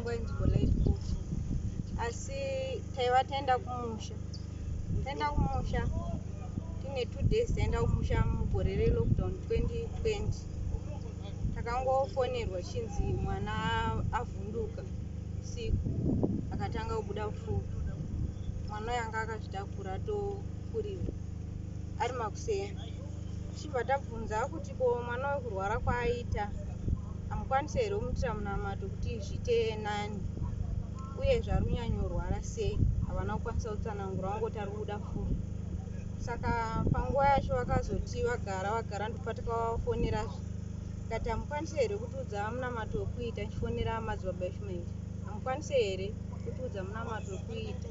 wangu ainzi Polite Kuti, asi taiva taenda kumusha, taenda kumusha tine 2 days taenda kumusha mugore relockdown 2020. Takangofonerwa chinzi mwana avhunduka usiku, akatanga kubuda furo. Mwana uyu anga akazvitakura, atokurirwa ari makuseni. Tichibva tabvunza kuti, ko mwana uyu kurwara kwaaita, hamukwanisi here kumuitira munamato kuti zviite nani, uyezve ari kunyanyorwara sei? Havana kukwanisa kutsanangura, vangoti ari kubuda furo. Saka panguva yacho vakazoti vagara vagara, ndopatakavafonerazve tikati, hamukwanisi here kutiudza munamato wekuita? Ndichifonera madzibaba Ishumairi, hamukwanisi here kutiudza munamato wekuita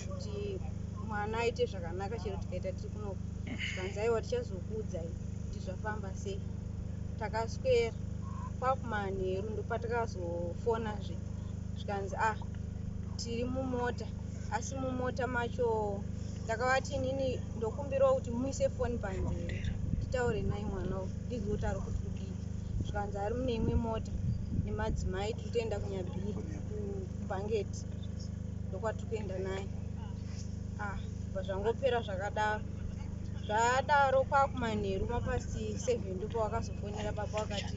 kuti mwana aite zvakanaka, chero tikaita tiri kunoku? Zvikanzi, aiwa, tichazokuudzai kuti zvafamba sei. Takaswera kwakumanheru, ndopatakazofonazve, zvikanzi, ah, tiri mumota. Asi mumota macho ndakavati, inini ndokumbirawo kuti muise foni panzeve titaure naye mwana uyu, ndinzwe kuti ari kuti kudii. Zvikanzi ari mune imwe mota nemadzimai, tiri kutoenda kuNyabhiri, kuBhangeti, ndokwatiri kuenda naye. Ah, bva zvangopera zvakadaro. Zvadaro, kwakumanheru mapast 7, ndipo vakazofonera baba, vakati,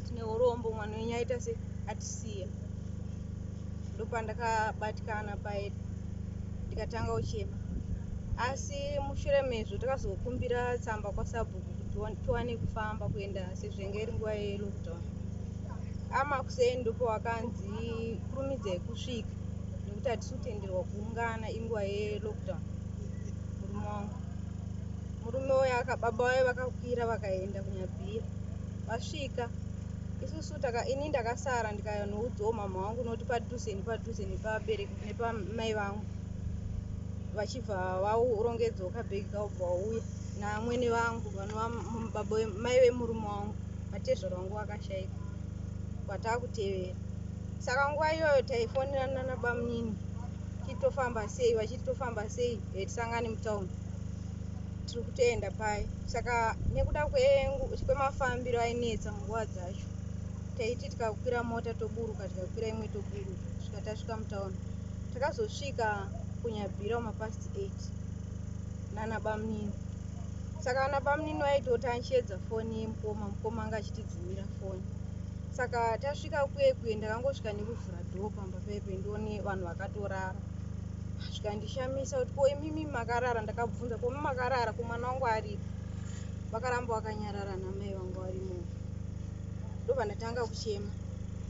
tine urombo, mwana wenyu aita se atisiya. Ndopandakabatikana paye, ndikatanga kuchema. Asi mushure mezvo takazokumbira tsamba kwasabhuku kuti tiwane kufamba kuenda, sezvo inge iri nguva yelockdown. Amakuseni ndipo wakanzi, kurumidzai kusvika nekuti hatisi kutenderwa kuungana, inguva yelockdown. Murume wangu, murume uyo, baba vayo vakakwira vakaenda kuNyabhira. Vasvika, isusu ini ndakasara, ndikanoudzawo mama wangu noti padhuze nepadhuze nepabereki nepamai vangu. Vachibva vaurongedzawo kabhegi kavo, bva vauya naamwene vangu, vanova baba mai vemurume wangu, vatezvara vangu vakashaika, kwatakutevera. Saka nguva iyoyo taifonerana nabamunini, titofamba sei, vachiti tofamba sei, tisangane mutauni, tiri kutoenda pai. Saka nekuda kwemafambiro ainetsa nguva dzacho, taiti tikakwira mota toburuka, tikakwira imwe toburuka, svika tasvika mutauni. Takazosvika kuNyabhira mapast 8 nana bamunini. Saka ana bamunini vaitoti anchiedza foni yemukoma, mukoma anga achitidzimira foni. Saka tasvika kuye kuye, ndakangosvika nekuvhura dhoo pamba paipe, ndione vanhu vakatorara. Zvikandishamisa kuti, ko imimi makarara? Ndakabvunza, ko makarara, ko mwana wangu aripo? Vakaramba vakanyarara, namai vangu varimo. Ndobva ndatanga kuchema.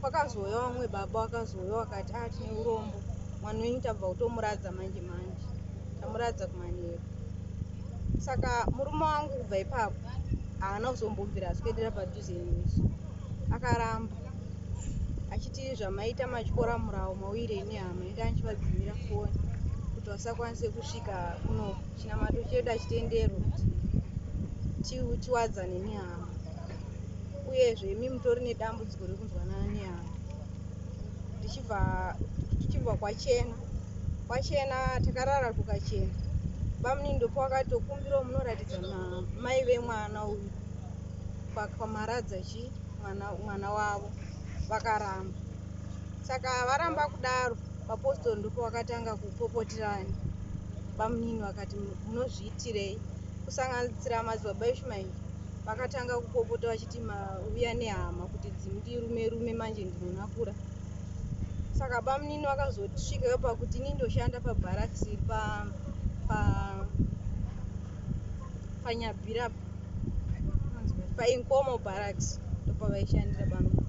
Kwakazouya vamwe baba, vakazouya vakati, a, tine urombo, mwana wenyu tabva kutomuradza manje manje, tamuradza kumanheru. Saka murume wangu kubva ipapo haana kuzombobvira aswedera padhuze nesu. Akaramba achiti, zvamaita matyora murau, mawire nehama, inge anchivadzimira foni kuti vasakwanise kusvika kunoku. Chinamato chedu hachitenderwi kuti tiwadzane nehama, uyezve imi mutori nedambudziko rekunzwanana nehama. Tichibva tichibva kwachena, kwachena, takarara kukachena. Bamunini ndopo wakatokumbirawo munoratidza mai vemwana uyu kwamaradza chi mwana wavo. Vakaramba. Saka varamba kudaro, vapostori ndipo vakatanga kupopotirana. Bamunini vakati, munozviitirei? Kusanganisira madzibaba Ishumairi vakatanga kupopota vachiti, mauya nehama kuti dzimudirume rume, manje ndinonakura. Saka bamunini vakazosvika pakuti, ini ndoshanda pabharakisi iri paNyabhira, paInkomo Barracks, ndopavaishandira bamunini.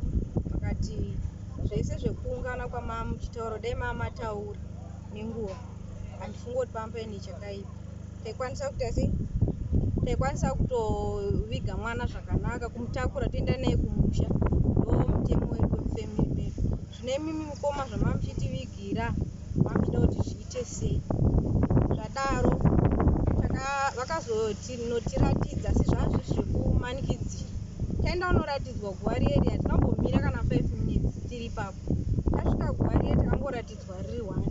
Vakati, zvese zvekuungana kwamamuchitaura, dai mamataura nenguva, handifungi kuti pamba paine chakaipa. Taikwanisa kuita sei? Taikwanisa kutoviga mwana zvakanaka, kumutakura toenda naye kumusha, ndo mutemo wedu wemufamily medu. Zvino imimi mukoma, zvamamuchitivigira, mamuchida kuti zviite sei? Zvadaro vakazonotiratidza, asi zvanga zvisi zvekumanikidzira. Taenda kunoratidzwa guva rieri, hatina kumbomira kana 5 minutes tiri ipapo. Tasvika guva rieri, takangoratidzwa riri one.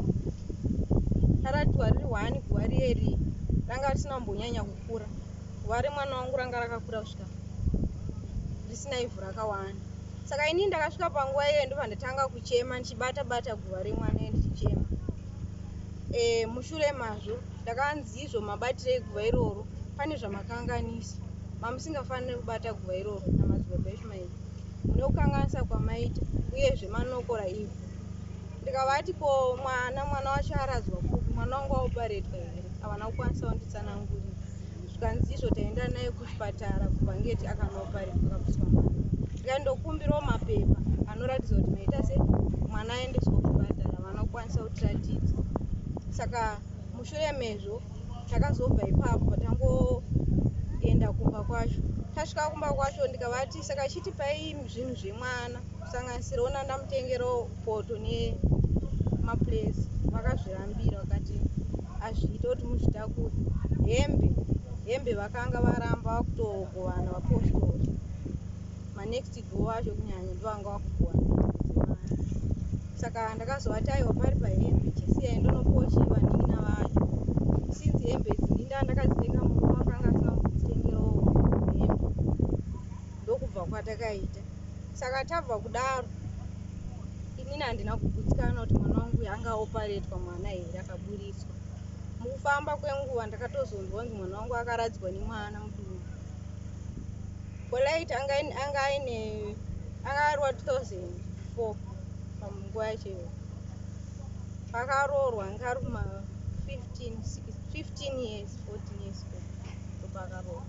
Taratidzwa riri one, guva rieri ranga risina kumbonyanya kukura. Guva remwana wangu ranga rakakura kusvika risina ivhu rakawanda. Saka inini ndakasvika panguva iyoyo ndobva ndatanga kuchema ndichibata bata guva remwana ndichichema. Mushure mazvo ndakanzi izvo mabatire eguva iroro pane zvamakanganisa, mamusingafaniri kubata guva iroro namadzibaba Ishumairi, mune kukanganisa kwamaita uyezve manokora ivhu. Ndikavati ko mwana wacho aradzwa kupi, mwana wangu aoparetwa here? Havana kukwanisa kunditsanangurira. Zvikanzi izvo taenda naye kuchipatara kuBhangeti akanooparetwa akabviswa mwana. Ndikandokumbirawo mapepa anoratidza kuti maita se mwana aendeswa kuchipatara, havana kukwanisa kutiratidza. Saka mushure mezvo takazobva ipapo patangoenda kumba kwacho. Tasvika kumba kwacho ndikavati saka chitipai zvinhu zvemwana kusanganisirawo ndandamutengerawo poto nemapuresi. Vakazvirambira vakati hazviite kuti muzvitakure. Hembe vakanga varamba vakutogovana vapostori. Manext door acho kunyanya ndovanga vakugovana hembe dzemwana. Saka ndakazovati aiwa pari pahembe chisiyai ndonopochi vanin'ina vacho. Since hembe idzi ndakadzitenga murume akanga asina kunditengerawo hembe. Ndokubva kwatakaita. Saka tabva kudaro inini handina kugutsikana kuti mwana wangu anga oparetwa mwana here akaburitswa. Mukufamba kwenguva ndakatozonzwa kunzi mwana wangu akaradzwa nemwana mudumbu. Polite anga ari wa 2004 panguva yacho iyoyo. Pakaroorwa anga ari kuma 15 years, 14 years old ndopakaroorwa.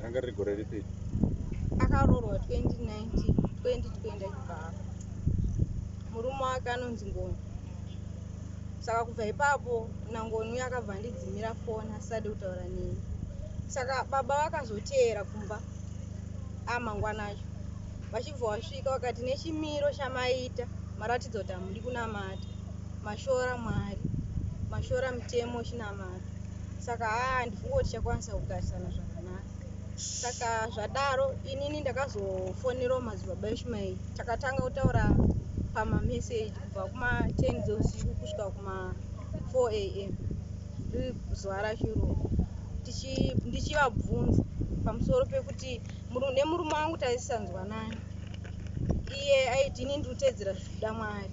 Ranga riri gore ripi? Akaroorwa 2019, 2020 achibva afa. Murume wake anonzi Ngoni. Saka kubva ipapo naNgoni uye akabva andidzimira foni asisade kutaura neni. Saka baba vakazoteera kumba amangwana acho. Vachibva vasvika vakati nechimiro chamaita maratidza kuti hamudi kunamata, mashora Mwari, mashora mutemo wechinamato. Saka handifungi kuti tichakwanisa kugarisana zvakanaka. Saka zvadaro inini ndakazofonerawo madzibaba Ishumairi. Takatanga kutaura pamameseji kubva kuma 10 dzeusiku kusvika kuma 4 am riri zuva racho iroro. Ndichivabvunza pamusoro pekuti nemurume wangu taisanzwanani. Iye aiti ini ndiri kutedzera zvinoda Mwari.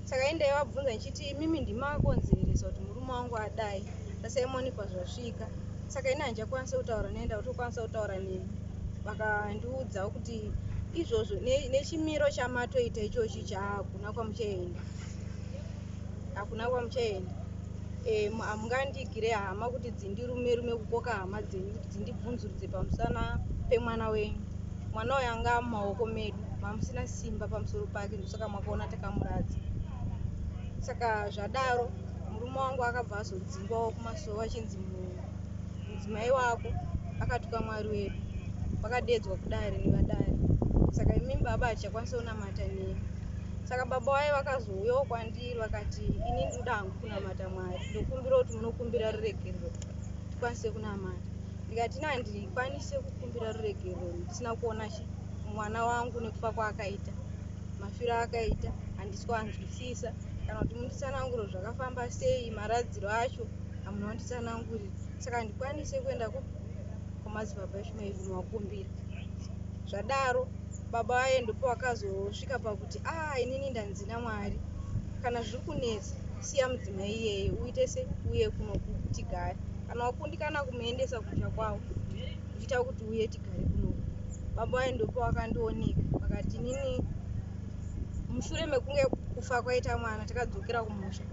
Saka ini ndaivabvunza ndichiti imimi ndimi makakonzeresa kuti murume wangu adai taSimoni pazvasvika. Saka ini handichakwanisa kutaura naye, ndakutokwanisa kutaura nemi. Vakandiudza kuti izvozvo nechimiro chamatoita ichochi hakuna kwamuchaenda. Hakuna kwamuchaenda. Hamungandigire hama kuti dzindirume rume kukoka hama dzenyu kuti dzindibvunzurudze pamusana pemwana wenyu. Mwana uyu anga mumaoko medu, mamusina simba pamusoro pake, ndosaka makaona takamuradza. Saka zvadaro murume wangu akabva azodzingwawo kumasowe achinzi mudzimai wako akatuka Mwari wedu. Vakadedzwa kudare nevadare. Saka imimi baba hatichakwanisa kunamata nemi. Saka baba vaye vakazouyawo kwandiri vakati ini ndinoda hangu kunamata Mwari, ndokumbira kuti munokumbira ruregerero tikwanise kunamata. Ndikati ini handikwanise kukumbira ruregerero ndisina kuona mwana wangu nekufa kwaakaita, mafiro aakaita handisi kuanzwisisa, kana kuti munditsanangure zvakafamba sei, maradziro acho hamuna kunditsanangurira. Saka handikwanise kuenda kumadzibaba Ishumairi kunovakumbira. Zvadaro baba vaye ndipo vakazosvika pakuti inini ndanzi naMwari, kana zviri kunetsa siya mudzimai iyeye uite se uye kuno tigare. Kana wakundikana kumuendesa kumusha kwavo uchiita kuti uye tigare kuno. Baba vaye ndipo vakandioneka vakati inini mushure mekunge kufa kwaita mwana takadzokera kumusha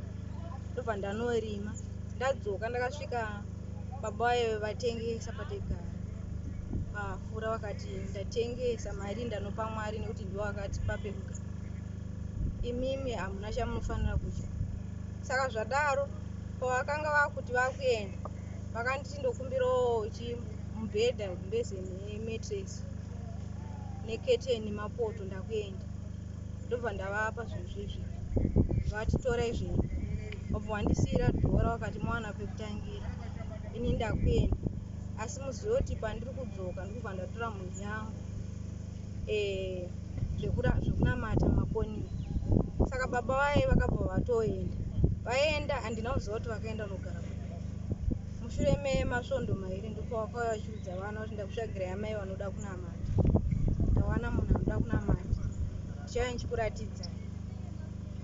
ndobva ndanorima. Ndadzoka ndakasvika baba vaye vatengesa patigara vafura vakati ndatengesa mari ndanopa Mwari nekuti ndiwo akatipa pekugara, imimi hamuna chamunofanira kudya. Saka zvadaro pavakanga vakuti vakuenda vakanditi ndokumbirawo mubhedha, gumbeze nemetresi neketeni nemapoto ndakuenda. Ndobva ndavapa zvinhu zvezvi vati torai zvenyu. Vabva vandisiira dhora vakati mawana pekutangira, ini ndakuenda. Asi muzive kuti pandiri kudzoka ndikubva ndatora mhuri yangu zvekunamata makoniwa. Saka baba vaye vakabva vatoenda. Vaenda handina kuziva kuti vakaenda kunogara kupi. Mushure memasvondo mairi ndipo vakauya vachiudza vana kuti ndakutsvagirai amai vanoda kunamata. Ndawana munhu anoda kunamata. Ndichauya ndichikuratidzai.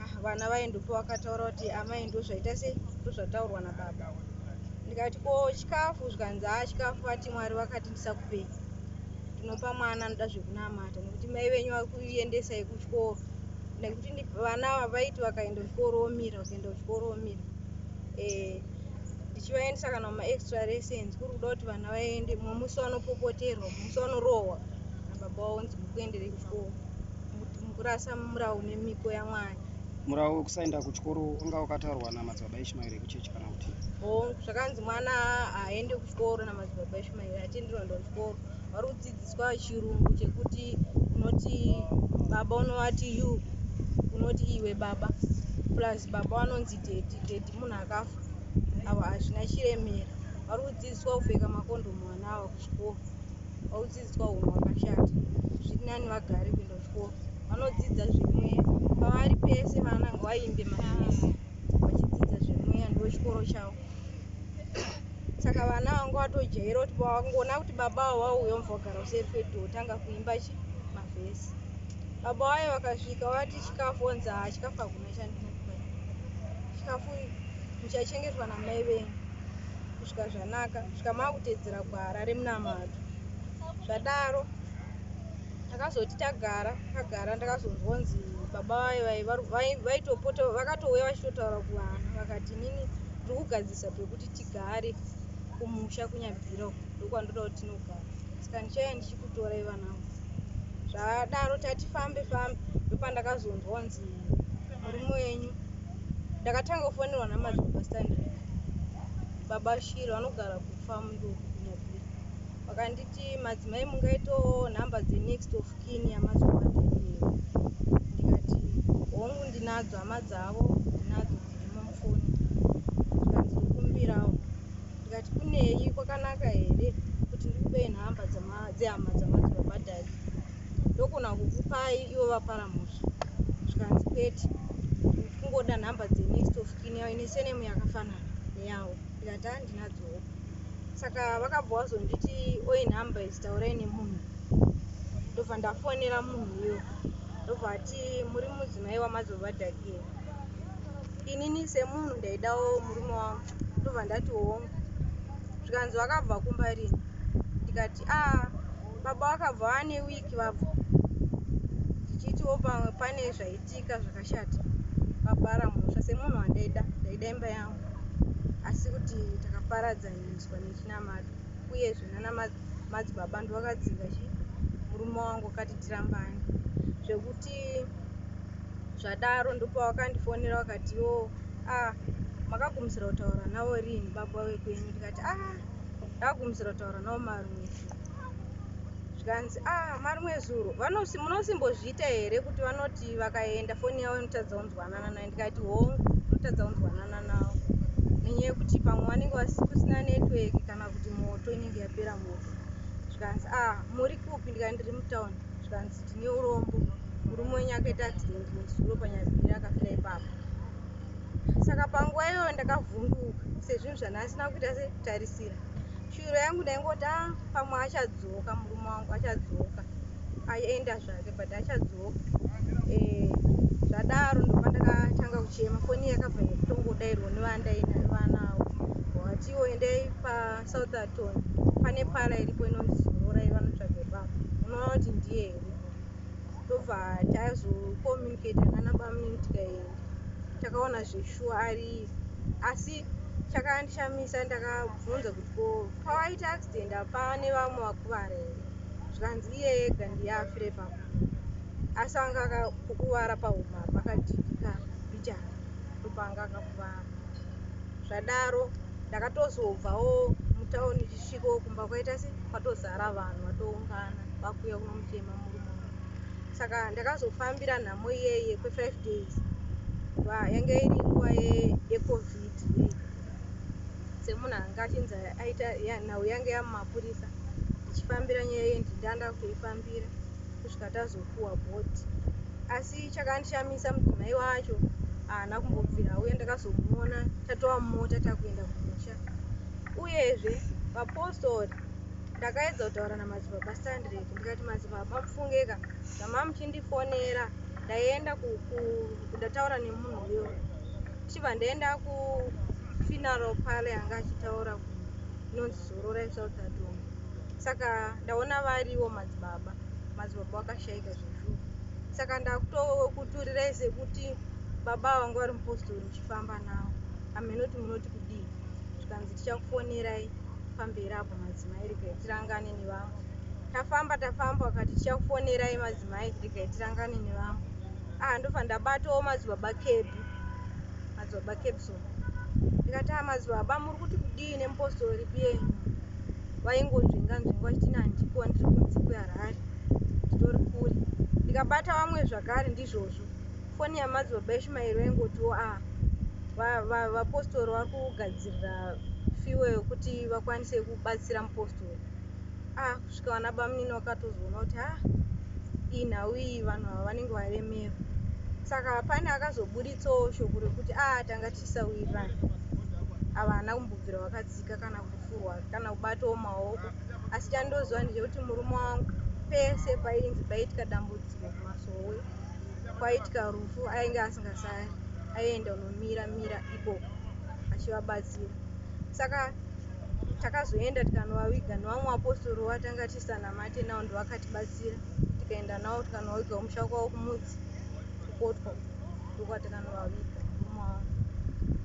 Ah, vana vaye ndopo vakataura kuti amai ndozvaita sei, ndozvataurwa nababa. Ndikati ko chikafu, zvikanzi haa chikafu vati Mwari vakati ndisakupei, ndinopa mwana anoda zvekunamata nekuti mai venyu vari kuendesai kuchikoro, nekuti vana ava vaiti vakaenda kuchikoro vomira, vakaenda kuchikoro vomira. Ndichivaendesa kana mumaextra lessons, kuri kuda kuti vana vaende. Mumwe musi vanopopoterwa, mumwe musi vanorohwa nababa vavo, kunzi mukuenderei kuchikoro, mukurasa murau nemiko yaMwari. Murau wekusaenda kuchikoro wanga wakataurwa namadzibaba Ishmaeri ekuchechi kana kuti? Hongu, zvakanzi mwana aende kuchikoro namadzibaba Ishmaeri, atenderwa kuenda kuchikoro. Vari kudzidziswa chirungu chekuti unoti baba unovati you, unoti iwe baba, plus baba vanonzi daddy. Daddy munhu akafa, avo hazvina chiremera. Vari kudzidziswa kupfeka makondomu vana ava kuchikoro, vari kudzidziswa unhu hwakashata. Zviri nani vagare kuenda kuchikoro, vanodzidza zvemweya. Pavari pese vana ngavaimbe mavhesi vachidzidza zvemweya, ndo chikoro chavo. Saka vana vanga vatojaira kuti vangoona kuti baba avo vauya, vobva vagara kuseri kwedhoo, tanga kuimba chi mavhesi. Baba vayo vakasvika vati chikafu, onzi haa chikafu hakuna chandinokupai, chikafu muchachengetwa namai venyu kusvika zvanaka, kusvika maakutedzera gwara remunamato. Zvadaro takazoti tagara tagara, ndakazonzwa kunzi baba vayo vaitopota vakatouya vachitotaura kuvana, vakati inini ndiri kugadzirisa pekuti tigare kumusha kuNyabvira uko, ndokwandoda kuti tinogara, saka ndichauya ndichikutorai vanangu. Zvadaro tati fambe fambe, ndopandakazonzwa kunzi murume wenyu, ndakatanga kufonerwa namadzibaba Stanley, baba Shiro vanogara kufamu ndo kuNyabvira. Vakanditi madzimai mungaitawo nhamba dzenext of kin yamadzibaba Daniel. Ndikati hongu, ndinadzo hama dzavo, ndinadzo dzirimo mufoni. Zvikanzi ndokumbirawo. Ndikati kunei, kwakanaka here kuti ndikupei nhamba dzehama dzamadzibaba Daniel, ndokona kukupai ivo vapara mhosva? Zvikanzi kwete, kungoda nhamba dzenext of kin yavo ine surname yakafanana neyavo. Ndikati handinadzowo. Saka vakabva vazonditi oi nhamba idzi, taurai nemunhu. Ndobva ndafonera munhu uyo, ndobva ati muri mudzimai wamadzibaba Dhakiel? Inini semunhu ndaidawo murume wangu, ndobva ndati hongu. Zvikanzi vakabva kumba rini? Ndikati a baba vakabva vane wiki vabva, tichitiwo pamwe pane zvaitika zvakashata, vapara mhosva. Semunhu wandaida, ndaida imba yangu, asi kuti takaparadzaniswa nechinamato, uyezve nana madzibaba ndo vakadzinga chi murume wangu, akati tirambani. Zvekuti zvadaro ndopavakandifonera vakatiwo a makagumisira kutaura navo rini baba vekwenyu? Ndikati a ndakagumisira kutaura navo marimwe zuro. Zvikanzi a marimwe zuro munosimbozviita here kuti vanoti vakaenda foni yavo inotadza kunzwanana nayo? Ndikati hongu, inotadza kunzwanana navo nenyaya yekuti pamwe vanenge kusina network kana kuti moto inenge yapera moto. Zvikanzi a muri kupi? Ndikati ndiri mutauni. Zvikanzi tine urombo, murume wenyu akaita accident nezuro paNyabvira, akafira ipapo. Saka panguva iyoyo ndakavhunduka sezvinhu zvandasina kuita sekutarisira. Shuviro yangu ndaingoti a pamwe achadzoka, murume wangu achadzoka, aenda zvake but achadzoka. Zvadaro ndopandakatanga kuchema. Foni yakabva nekutongodairwa nevandainavo, vatiwo endai paSoutherton, pane para iripo inonzi Zorora, ivanotsvaga ipapo, unoona kuti ndiye here. Ndobva tazokommunicata nana bamunini, tikaenda, takaona zveshuwa ari. Asi chakandishamisa, ndakabvunza kuti ko pawaita accident hapane vamwe vakuvara here? Zvikanzi iye ega ndiye afira ipapo, asi anga akakuvara pahuma, pakadhibhika mbijana, ndopanga akakuvara. Zvadaro ndakatozobvawo mutauni, tichisvikawo kumba kwaita se kwatozara vanhu, vatoungana vakuuya kunomuchema murume wangu. Saka ndakazofambira nhamo iyeye kwe5 days. Yange iri nguva yeCovid iyi, semunhu anga achinzi aita nhau yange yamumapurisa, ndichifambira nyaya iyi, ndanda kutoifambira kusvika tazopuwa bhodhi. Asi chakandishamisa, mudzimai wacho haana kumbobvira auya. Ndakazomuona tatova mumota takuenda kumusha. Uyezve vapostori, ndakaedza kutaura namadzibaba Standrek, ndikati madzibaba mufungeka zvama muchindifonera. Ndaienda ndataura nemunhu uyo, ndichibva ndaenda kufuneral pale anga achitaura inonzi Zorora South Adongo. Saka ndaona variwo madzibaba, madzibaba vakashaika zveshuwa. Saka ndakutokuturirai sekuti baba vanga vari mupostori, ndichifamba navo. Hameno kuti munoti kudii. Zvikanzi tichakufonerai pamberi apo madzimai, regai tirangane nevamwe. Tafamba tafamba, vakati tichakufonerai madzimai, regai tirangane nevamwe. Ah, ndobva ndabatawo madzibaba Kebi, madzibaba Kebson. Ndikati, a madzibaba, muri kuti kudii nemupostori piyenyu? Vaingonzvenga nzvenga vachiti handiko, ndiri kunze kweHarare, nditori kure. Ndikabata vamwe zvakare, ndizvozvo. Foni yamadzibaba Ishumaeri vaingotiwo a vapostori vari kugadzirira fuel yekuti vakwanise kubatsira mupostori. A kusvika vana bamunini vakatozoona kuti ha, iyi nhau iyi vanhu ava vanenge varemerwa. Saka pane akazoburitsawo shoko rekuti a tanga tichisawirirana, ava haana kumbobvira vakatsika kana kufurwa kana kubatawo maoko. Asi chandoziva ndechekuti murume wangu pese painzi paitika dambudziko kumasowe, kwaitika rufu, ainge asingasari, aienda unomira mira ikoko achivabatsira. Saka takazoenda tikanovaviga nevamwe vapostori vatanga tisanamate navo, ndovakatibatsira, tikaenda navo tikanovaviga kumusha kwavo kumudzi kukotwa, ndokwatakanovavika murume wangu.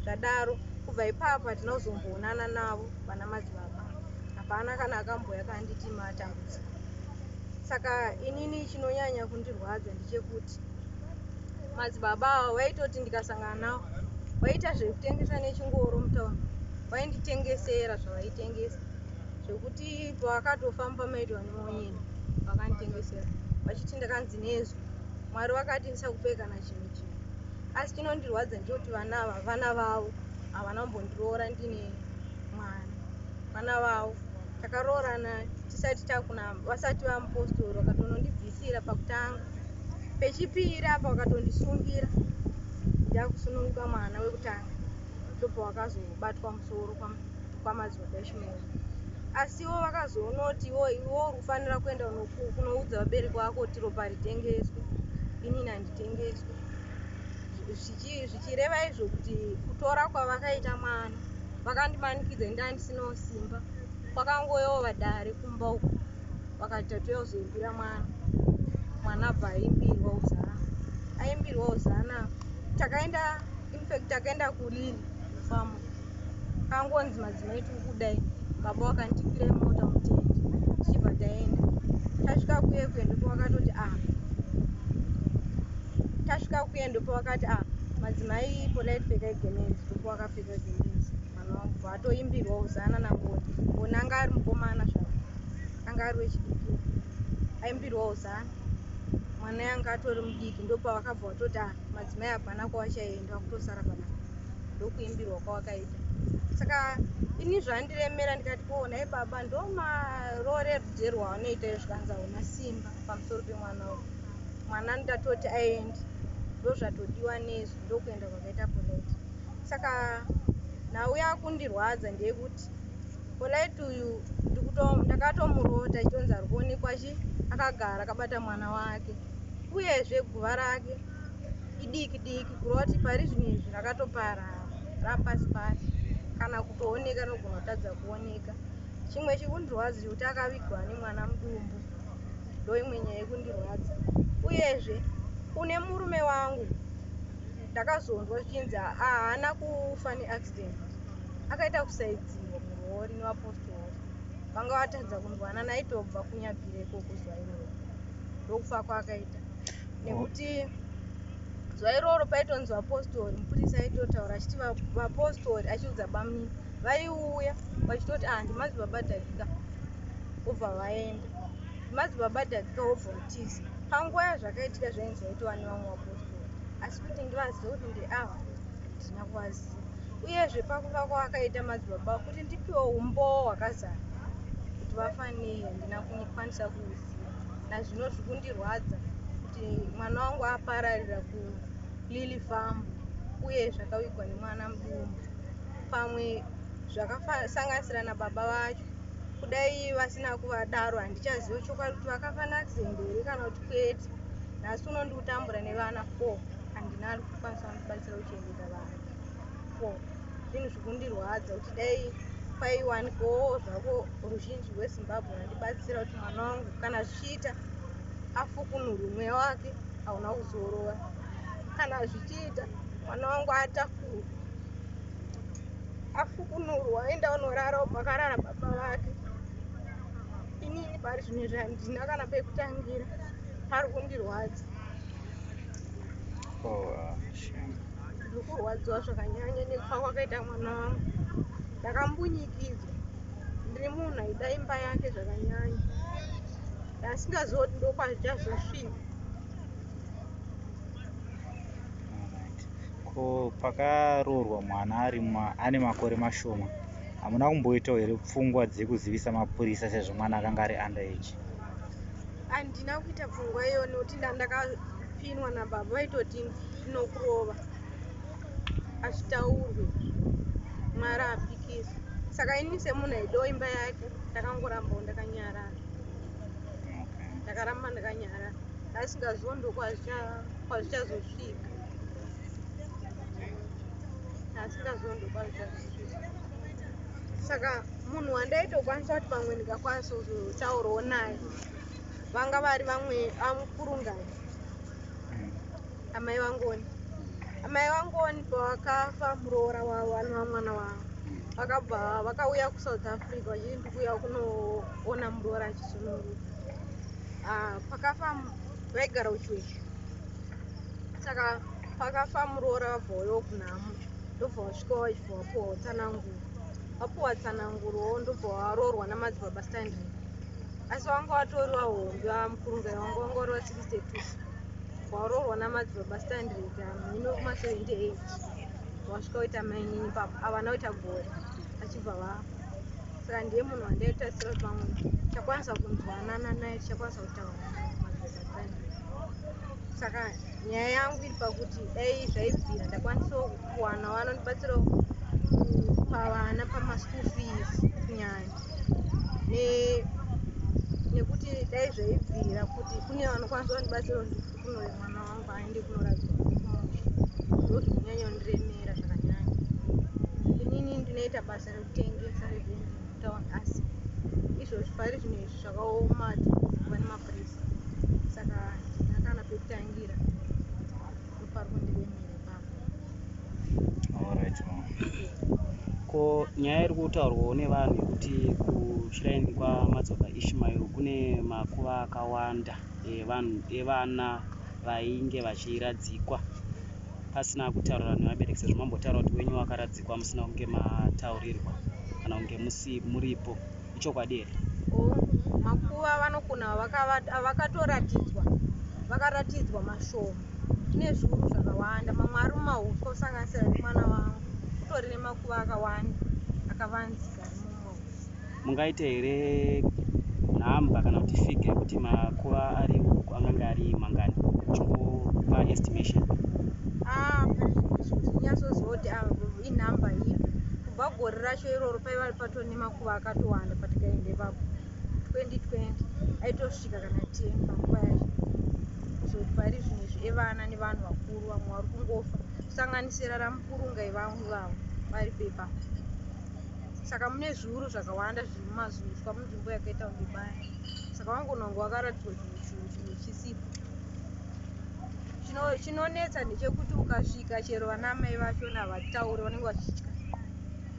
Zvadaro, kubva ipapo hatina kuzomboonana navo vana madzibaba, hapana kana akambouya kanditi matambudziko. Saka inini chinonyanya kundirwadza ndechekuti madzibaba ava vaitoti ndikasangana navo vaita zvekutengesa nechingoro mutauni, vainditengesera zvavaitengesa, zvekuti pavakatofamba maitwa neonyeni vakanditengesera vachiti ndakanzi nezwi Mwari vakati ndisakupe kana chinhu chimwe. Asi chinondirwadza ndechekuti vana ava, vana vavo havana kumbondiroora ndine mwana. Vana vavo takaroorana tisati takuna, vasati vamupostori, vakatonondibvisira pakutanga. Pechipiri apa vakatondisungira ndakusununguka mwana wekutanga, ndopavakazobatwa musoro kwamadzibaba Ishumaeri. Asiwo vakazoona kuti iwo iwo uri kufanira kuenda kunoudza vabereki vako kuti ropa ritengeswe, inini handitengeswe. Zvichireva izvo kuti kutora kwavakaita mwana vakandimanikidza, indaa ndisinawo simba. Kwakangoyawo vadare kumba uku, vakati tatouya kuzoimbira mwana. Mwana abva aimbirwa uzana, aimbirwa uzana. Takaenda, infact takaenda kuLily Farm, kangonzi madzimai tiri kudai, baba vakandikwira mota mutende, tichibva taenda. Tasvika kuye kuye ndopavakatoti a tasvika kuye ndopavakati a madzimai Polite pfekai gemenzi. Ndopavakapfeka gemenzi, mwana wangu bva atoimbirwa uzana nangoni. Ngoni anga ari mukomana zvake, anga ari wechidiki, aimbirwa uzana, mwana yanga atori mudiki. Ndopavakabva vatoti a madzimai hapana kwavachaenda, vakutosara panapa. Ndokuimbirwa kwavakaita. Saka ini zvandiremera, ndikati ko nhai baba, ndo maroredzerwo avanoita zvikanzi hauna simba pamusoro pemwana uyu. Mwana ndatoti aende, ndozvatodiwa nezwi, ndokuenda kwakaita Polite. Saka nhau yakundirwadza ndeyekuti Polite uyu ndakatomurota achitonzi ari kuonekwa chi akagara akabata mwana wake, uyezve guva rake idiki diki, kureva kuti pari zvino izvi rakatoparara rapasi pasi, kana kutooneka rinogona kutadza kuoneka. Chimwe chikundirwadza chekuti akavigwa nemwana mudumbu, ndo imwe nyaya yekundirwadza. Uyezve kune murume wangu ndakazonzwa zvichinzi haana kufa neaccident, akaita kusaidzirwa murori nevapostori vanga vatadza kunzwanana, aitobva kuNyabvira ikoko zuva iroro, ndokufa kwaakaita. Nekuti zuva iroro paitonzi vapostori, mupurisa aitotaura achiti vapostori, achiudza bamunini vaiuya vachitoti ah, ndimadzibaba Dhavhika, vobva vaenda, ndimadzibaba Dhavhika, vobva vatiza. Panguva yazvakaitika zvainzi vaitova nevamwe vapostori, asi kuti ndivazive kuti ndeava handina kuvaziva. Uyezve pakufa kwavakaita madzibaba, kuti ndipiwe umbowo hwakazara kuti vafa nei, handina kukwanisa kuuziva. Nazvino zviri kundirwadza kuti mwana wangu apararira kuLily Farm, uye zvakavigwa nemwana mudumbu. Pamwe zvakasanganisira nababa vacho, kudai vasina kuvadaro handichaziva chokwadi kuti vakafa neaccident here kana kuti kwete. Nhasi uno ndiri kutambura nevana 4, handina ari kukwanisa kundibatsira kuchengeta vana 4. Zvinhu zvikundirwadza kuti dai kwaiwanikawo zvako ruzhinji rweZimbabwe rwandibatsira kuti mwana wangu kana zvichiita afukunurwe, mweya wake hauna kuzorora. Kana zvichiita mwana wangu atakurwe, afukunurwa, aenda unorarawo pakarara baba vake. Inini pari zvino izvi handina kana pekutangira, pari kundirwadza. Oh, shame. Ndiri kurwadziwa zvakanyanya nekufa kwakaita mwana wangu. Ndakambunyikidzwa, ndiri munhu aida imba yake zvakanyanya, ndasingazivi kuti ndokwazvichazosvika. Alright. Ko pakaroorwa mwana ari ane makore mashoma, hamuna kumboitawo here pfungwa dzekuzivisa mapurisa sezvo mwana akanga ari under age? Handina kuita pfungwa iyo nekuti ndakapinwa nababa, vaitoti ndinokurova, hazvitaurwe, Mwari apikisa. Saka ini semunhu aidawo imba yake ndakangorambawo ndakanyarara. Ndakaramba ndakanyarara, ndasingazivo ndokwazvichazosvika, ndasingazivo ndokwazvichazosvika. Saka munhu wandaitokwanisa kuti pamwe ndingakwanisa kuzotaurawo naye vanga vari vamwe amukurungani, amai vangoni. Amai vangoni pavakafa muroora wavo anova mwana wavo, vakabva vakauya kuSouth Africa vachiti ndikuuya kunoona muroora achisununguka. Pakafa vaigara kuChiweshe, saka pakafa muroora vabva vauyawo kunhamo, ndobva vasvika vachibva vapuwa tsananguro. Vapuwa tsanangurowo ndobva varoorwa namadzibaba Stanley, asi vanga vatori vahombe vamukurungani, vanga vari va 62. Varoorwa namadzibaba Stanley mhino kuma 78, vasvika kuita mainini ipapo, havana kuita gore vachibva vafa. Saka ndiye munhu wandaitarisira kuti pamwe tichakwanisa kunzwanana naye, tichakwanisa kutaura naye, madzibaba Stanley. Saka nyaya yangu iri pakuti dai zvaibvira ndakwanisawo kuwana vanondibatsirawo kupa vana pamaschool fees kunyanya, nekuti dai zvaibvira kuti kune vanokwanisa kundibatsira kuti ndifukunure mwana wangu aende kunoradzwa kumusha. Ndozvikunyanya kundiremera zvakanyanya. Inini ndinoita basa rekutengesa revending mutauni, asi izvozvi pari zvino izvi zvakaoma, tikudzingwa nemapurisa, saka handina kana pekutangira, ndopari kundiremera ipapo. Alright, ma'am. Ko nyaya iri kutaurwawo nevanhu yekuti kushrine kwamadzibaba Ishmael kune makuva akawanda evanhu evana vainge vachiradzikwa pasina kutaurira nevabereki, sezvo mambotaura kuti wenyu wakaradzikwa musina kunge mataurirwa kana kunge musi muripo, ichokwadi here? O, makuva vanokona vakatoratidzwa, vakaratidzwa mashoma. Kune zviuru zvakawanda, mamwe ari mumauswa, kusanganisira nemwana wangu kutori nemakuva akawanda akavanzika ari mumauswa. Mungaita here nhamba kana kuti figure yekuti makuva ari uku anganga ari mangani, uchingopa estimation? Ah, ndinyatsoziva kuti inhamba ipi. Kubva gore racho iroro paiva patori nemakuva akatowanda. Patikaenda ipapo 2020 aitosvika kana 10 panguva yacho. Kuzoti pari zvino izvi evana nevanhu vakuru, vamwe vari kungofa, kusanganisira ramukurunga ivangu ivavo varipo ipapo. Saka mune zviuru zvakawanda zviri mumazuswa munzvimbo yakaita kunge bani. Saka vangona kunge vakaratidzwa chimwe chiuru, chimwe chisipo. Chinonetsa ndechekuti ukasvika chero vana amai vachona havatauri, vanenge vachitya,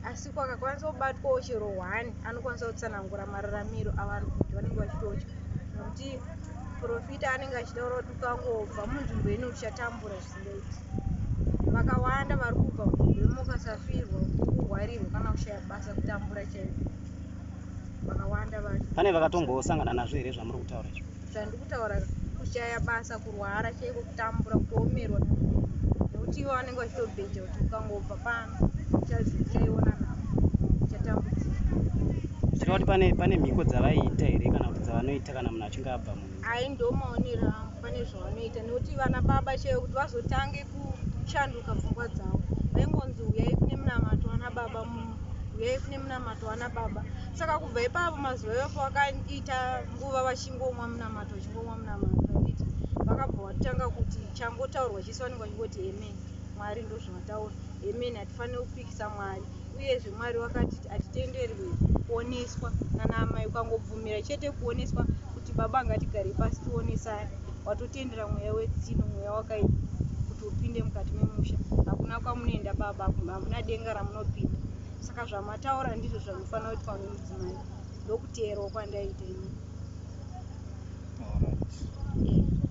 asi kwakakwanisa kubatwawo chero one anokwanisa kutsanangura mararamiro avari kuita, vanenge vachitotya, nekuti profita anenge achitaura kuti ukangobva munzvimbo ino uchatambura zvisingaiti. Vakawanda vari kubva munzvimbo imo, ukasafirwa, kurwarirwa kana kushaya basa, kutambura chaiko, vakawanda vacho. Pane vakatombosangana nazvo here zvamuri kutaura izvo? Zvandiri kutaura, kushaya basa, kurwara chaiko, kutambura, kutoomerwa, nekuti ivo vanenge vachitobheja kuti ukangobva pano uchaiona nhamo, uchatambudzika. Zvireva kuti pane mhiko dzavaiita here kana kuti dzavanoita kana munhu achinge abva munhu? Ai, ndo maonero angu, pane zvavanoita, nekuti vana baba chaivo kuti vazotange kushanduka pfungwa dzavo, vaingonzi uyai kune munamato wana baba, uyai kune munamato wana baba. Saka kubva ipapo mazuva iwapo vakaita nguva vachingomwa munamato, vachingomwa munamato, handiti? Vakabva vatanga kuti changotaurwa chese vanenge vachingoti amen, Mwari ndozvavataura, amen. Hatifaniri kupikisa Mwari. Uyezve Mwari vakati hatitenderwi kuoneswa nana amai. Ukangobvumira chete kuoneswa kuti baba ngatigare pasi tionesane, watotendera mweya wetsino, mweya wakaipa kuti upinde mukati memusha. Hakuna kwamunoenda baba, hamuna denga ramunopinda. Saka zvamataura ndizvo zvanofanira kuitwa nemudzimai. Ndokuteerawo kwandaiita inini. Alright. Eh.